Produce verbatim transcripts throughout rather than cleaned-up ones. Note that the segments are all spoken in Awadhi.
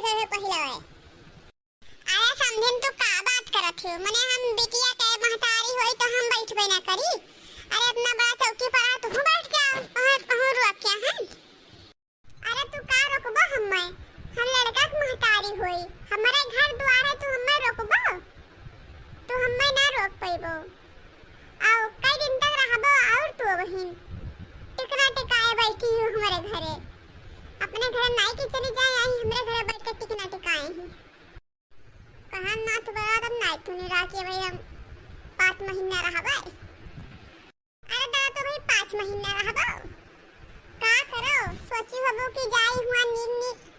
रहे पहिलवे। अरे समधिन, तू का बात करत हो? मने हम बिटिया के महतारी होई तो हम बैठबे ना करी? अरे इतना बड़ा चौकी पर आ, तू बैठ जाओ, वहाँ कहूँ रुआ क्या है? अरे तू का रोकबो हम्मे? हम लड़का के महतारी होई, हमारे घर दुआर है, तू हम्मे रोकबो? तू हम्मे ना रोक पैबो। आओ, कई दिन तक रहबो और तू वहीं टिकना टिकाए बैठी हो हमारे घरे। अपने घर नाई के चली जाए, आई हमरे घरे बैठ के टिकना टिकाए ही। कहाँ नाथ बराबर नाई तूने राखी भाई हम पाँच महीना रहबे। अरे दादा, तो भाई पाँच महीना रहबो, का करो? सोची हबो कि जाई हुआ नीक नीक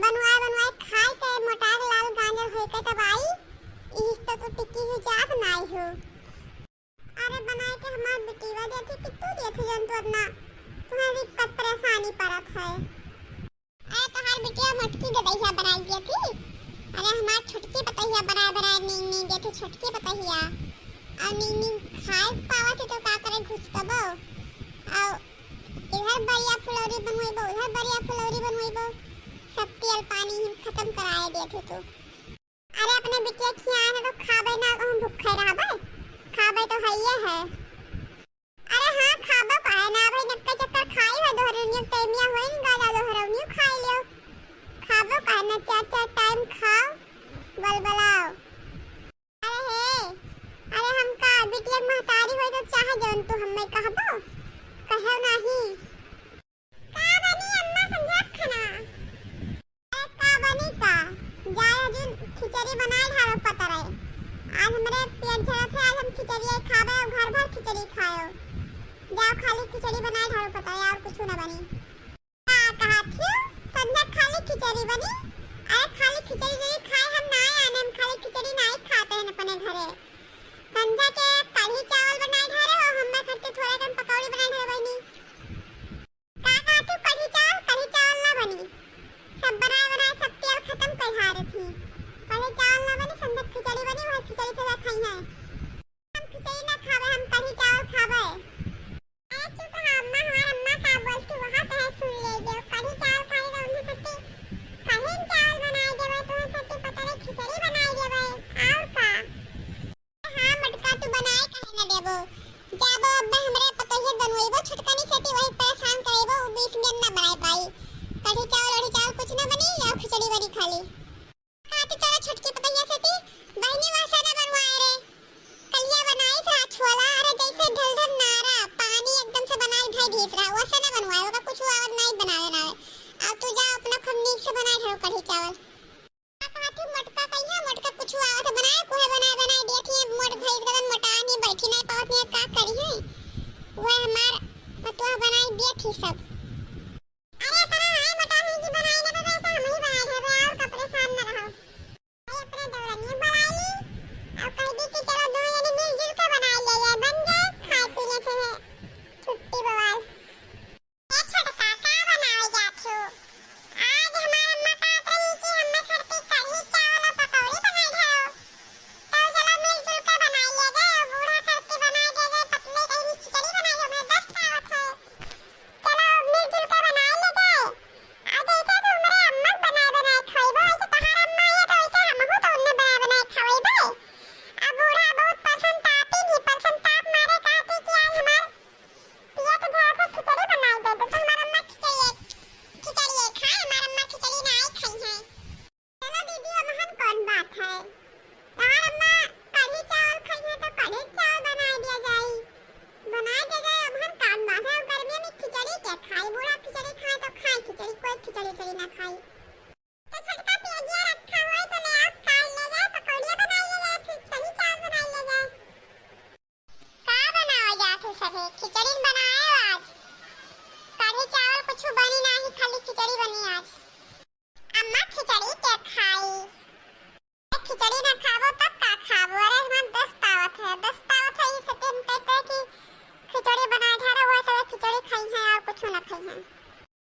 बनवाए बनवाए खाए के, मोटार लाल गांजर होए के तब आई। इस तो तू टिकी हुई जात नाई हो। अरे बनाए के हमार बिटिया देती कि तू देती जौन तू इतना तुम्हें दिक्कत परेशानी पड़त है। अरे तोहार बिटिया मोटकी गदहिया बनाई दिया थी। अरे हमार छोटकी पतहिया बनाए बनाए नींद नींद दिया थी, छोटकी पतहिया। और नींद नींद खाए पावा थी तो का करे घुस कबो। और इधर बढ़िया फुलौरी बनवाइबो, उधर बढ़िया फुलौरी बनवाइबो। सब तेल पानी ही खत्म कराए दिया थी तू। अरे अपने बिटिया खियाए ना तो खाबे ना, हम भूखे रहबे। खाबे तो हइये है। अरे हाँ, खाबो काहे ना, अबे नक्का चक्कर खाई हो, दोहरौनिया के टाइमिया होई न, गाजा दोहरौनियो खाई लियो। खाबो काहे ना, चार चार टाइम खाओ, बलबलाओ। अरे हे, अरे हम का बिटिया के महतारी होई तो चाहे जौन तू हम्मे कहबो, कहो नाही। का बनी अम्मा संझा खाना? अरे का बनी का? जाए हजून खिचड़ी बनाए ढारो पतरे। आज हमरे पेट झरत है, आज हम खिचड़ी खाबे और घर भर खिचड़ी खायो। जाओ खाली खिचड़ी बनाए ढारो पतरे, और कुछ ना बनी। का कहा थी? संझा खाली खिचड़ी बनी? अरे खाली खिचड़ी नहीं खाए हम ना आने, हम खाली खिचड़ी नहीं खाते हैं अपने घरे। संझा के कढ़ी चावल बनाए ढारे हो, हम्मे खातिर थोड़ा कन पकौड़ी बनाए ढारे बनी। का कहा तू कढ़ी चावल? कढ़ी चावल ना बनी। सब बनाए बनाए सब तेल खत्म कर हारे थी। कढ़ी चावल ना बनी, संझा खिचड़ी बनी, वह खिचड़ी से खाई है। हम खिचड़ी ना खावे, हम कढ़ी चावल खावे। अरे चुप रहा अम्मा, हमार अम्मा का बोलती वहाँ तो है सुन ले जो। कढ़ी चावल खाई तो उन्हें खाती कढ़ी चावल बनाए देवे, तुम्हें खाती पता नहीं खिचड़ी बनाए देवे। और का? हाँ मोटका, तू बनाए काहे ना देबो? जाबो अब्बे हमरे पतोहिया बनवइबो, छोटकनी सेती वही परेशान करइबो, उ बीस दिन ना बनाए पाई। कढ़ी चावल, वढ़ी चावल कुछ ना बनी, या खिचड़ी बनी खाली। का तू तोरा छोटकी पतोहिया सेती बहिनी वासा ना बनवाए रे? कलिया बनाई था छोला, अरे जैसे ढलढल नारा, पानी एकदम से बनाए ढाई ढीस रहा, वैसे ना बनवाए, ओका कुछ आवत नहीं बनावे ना आवे। अब तू जा अपना खूब नीक से बनाए ढारो कढ़ी चावल। का कहत ही मोटका कहिया, मोटका कुछ आवत है बनाए, कोहे बनाए, बनाए देत ही, मोट भइस गदन मोटा नहीं, बैठी नहीं पावत नहीं, का करी है? वह हमार पतोह बनाए देत ही सब। अरे इतना है मोटा नहीं कि बनाए ना देबे, ऐसा हम ही बनाए देबे, और का परेशान ना रहो। भाई अपने देवरनिया बुलाई ली, और कह दी कि चलो दो जने मिलजुल के बनाए ले जाए, बन जाए, खाए पी ले से है छुट्टी बवाल। ए छोटका, का बनावे जात हो? आज हमार अम्मा कहत रही कि हम्मे खरती कढ़ी चावल और पकौड़ी बनाए जाओ। तो चलो मिलजुल के बनाई ले जाए, बूढ़ा खरती बनाए दे जाए, पतले कहीं खिचड़ी बनाए जाओ, हमें दस्त आवत है। चलो मिलजुल के बनाई ले जाए। आ जैसे तू हमरे अम्मा के बनाए बनाए खइबो, वैसे तोहार अम्मा ये तो वैसे हमहू तो उन्ने बनाए बनाए खवइबे। अब बूढ़ा बहुत परेशान तापी भी, परेशान ताप मारे कहती कि आज हमार पिया के घर पे खिचड़ी बनाई दे, तो हमार अम्मा खिचड़ी, खिचड़ी खाए, हमार अम्मा खिचड़ी ना आई खाई है। चलो दीदी, अब हम कौन बात है, तोहार अम्मा कढ़ी चावल खाई है तो कढ़ी चावल बनाए दिया जाई, बनाए दिया जाए। अब हम कौन बात है, गर्मी में खिचड़ी के खाई, बूढ़ा खिचड़ी खाए तो खाए खिचड़ी, कोई खिचड़ी उचड़ी ना खाई। तो छोटका पियजिया रखा हुआ है तो ले आओ, काट ले जाए, पकौड़िया बनाई ले जाए, फिर कढ़ी चावल बनाई ले जाए। का बनावे जात है सभे? खिचड़ी बनाए आज। कढ़ी चावल कुछ बनी नाही, खाली खिचड़ी बनी आज। अम्मा खिचड़ी के खाई। खिचड़ी ना खाबो तब का खाबो? अरे हमार दस्त आवत है, दस्त आवत है, इसे दिन कहते कि खिचड़ी बनाए ढारा हुआ, सब खिचड़ी खाई है और कुछ ना खाई है।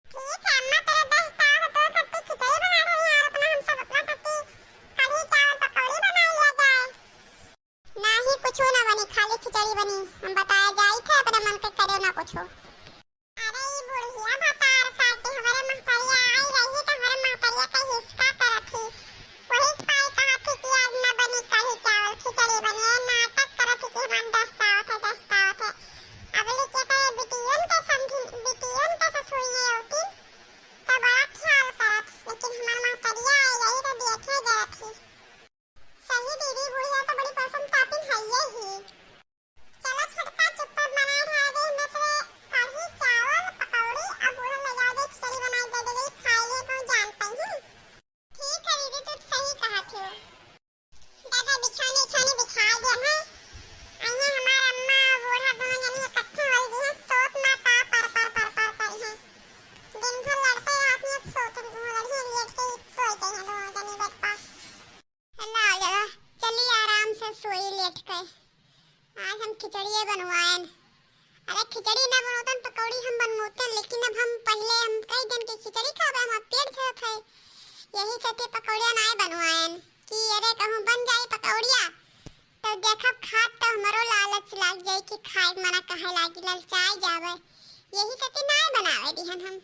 ठीक है अम्मा, तेरे दस्त आवत है तो खट्टी खिचड़ी बना रही है और अपना हम सब अपना खट्टी कढ़ी चावल पकौड़ी बना लिया जाए। नाही कुछ ना बनी, खाली खिचड़ी बनी। हम बताया जाई थे अपने मन के करे ना कुछ। अरे ई बुढ़िया भतार काटे हमारे महतरिया आई रही तो हमारे महतरिया का हिसका कर बनवाएन। अरे खिचड़ी ना बनोतन, पकौड़ी हम बनोतन, लेकिन अब हम पहिले हम कई दिन के खिचड़ी खाबे, हमार पेट झरत है, यही चलते पकौड़िया नाय बनवाएन। कि अरे कहूँ बन जाई पकौड़िया, तो देखब खात तो हमरो लालच लाग जाई कि खाए के मना कहे लागी, ललचाए जावे, यही चलते नाय बनावे दिहन हम।